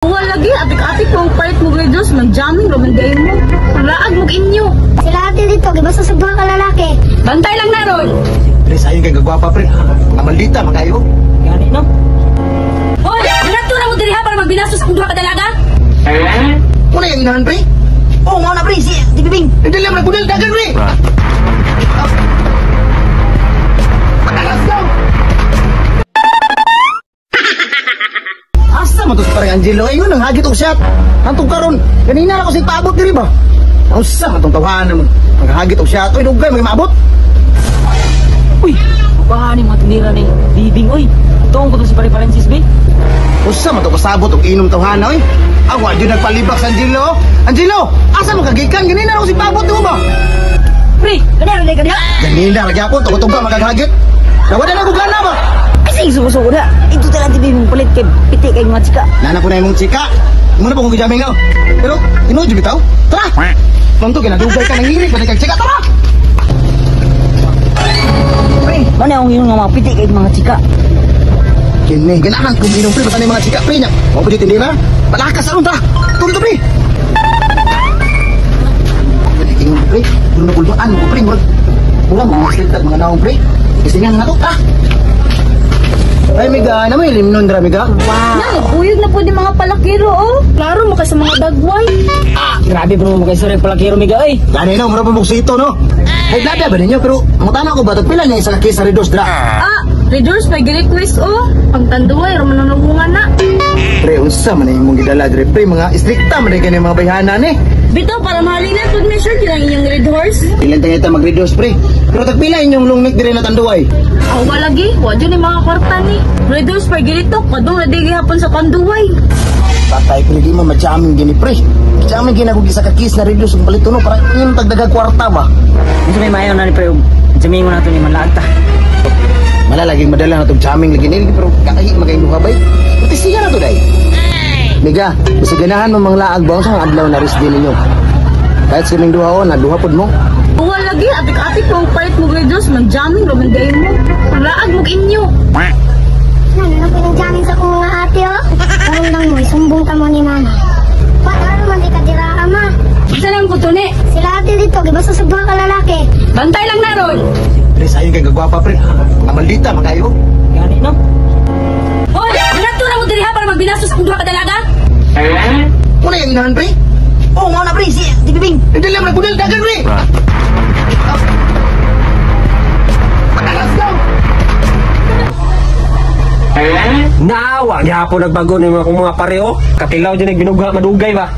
Wala lagi, atik-atik mo palit mo Diyos, mag-jamming, raman mo. Laag mo inyo. Sila ate dito, gibasta sa duha ka lalaki. Bantay lang na ron. Pre, sayang kay gagwapa, pre. Mga maldita, makayo. Gani no? Hoy, nanadto na mo diri ha para magbinasos akong duha ka dalaga. Muna yung inahan, pre. Oh, mao na pre si Ate Bibing. Hindi lang nagbudal, dagan, pre. Let's go! Asa man to sa parang Angelo? Ayun, ang hagit og shot. Hantong karon, kanina ra ko sing paabot diri ba? Unsa man tong tawahan naman? Maghagit og shot. Oy, dugay may maabot. Uy, ba ni mga tinira ni Bibing oy. Tuong ko to si Pare Francis be. Unsa man to kasabot og inom tawhana oy? Awa jud nagpalibak sa Angelo. Angelo, asa man kagikan? Ganina ra ko sing paabot nimo ba? Pre, kanina ra kaniya. Ganina ra gyapon tugtog magaghagit. Nawala na ko gana ba? Kasi suko-suko na. Ito talaga Ate Bibing palit kay piti kay mga chika. Nana ko na imong chika. Muna pa kong gijaming ka. Pero tinuod jud bitaw. Tara. Mamto kinadugay ka nangirik pa kag chika tara. Pre, mana akong yung mga piti kay mga chika. Kini ganahan kung inom pre basta ni mga chika pre nya. Mao pa jud tindira. Palakas aron tara. Tulo to pre. Inom pre, puro na kulbaan mo pre murag. Mura mo mga mga naong pre. Kasi nga na to ah. Ay, miga, na may limnon dra, miga. Wow. Na, nagkuyog na po di mga palakiro, oh. Klaro mo kay sa mga dagway. Ah, grabe bro, mga istorya palakiro, miga, ay. Gani no, mura pa buksito, no? Ay, blada ba ninyo? Pero, mutana ko ba? Pila niya isa ka sa Redos, dra? Ah, Redos, may request, oh. Pangtanduay, ramananungungan na. Pre, unsa man imong gidala, dre. Pre, mga istrikta man kani mga bayhanan, eh. Bito, para mahalinan, pag measure, yun ang inyong red horse. Ilan tayo ita mag-redos, pre. Pero tagpila inyong long neck dire na tanduay. Aw, walagi. Wa dyan yung mga kwarta ni. Red horse, pag ginito, kadong nadigi hapon sa tanduay. Patay, pre, di mo madjaming gini, pre. Madjaming ginagugis sa kakis na redos ang palito, no? Para yung tagdaga kwarta ba? Unsa may maayo na ni pre, jamming mo na ito ni manlaag ta. Malalaging madala na itong jamming lagi nila, pero kakahi magayong duha bay. Protestiga na to, day. Miga, basta ganahan mo mga laag ba sa adlaw na rest day ninyo. Kahit sa kaming duha o, naduha pod mo. Uwa lagi, atik-atik mo palit mo Diyos, mag-jamming, raman mo. Laag mo inyo. Ano na pinag-jamming sa akong mga ate, oh. Karon lang mo, isumbong ka mo ni mama. Pataro man di ka dira, ama. Isa lang ko to, ni. Sila ate dito, gibasta sa duha ka lalaki. Bantay lang na ron. Pre, sayang kay gagwapa, pre. Mga maldita, makayo. Gani no? Hoy, nanadto na mo diri ha para magbinasos akong duha ka dalaga. Muna yung inahan, pre. Oh, mao na pre si Ate Bibing. Hindi lang nagbudal, dagan, pre. Let's go! Naawa, gihapon nagbago ni mga kong mga pareo. Katilaw dyan nagbinuga, madugay ba?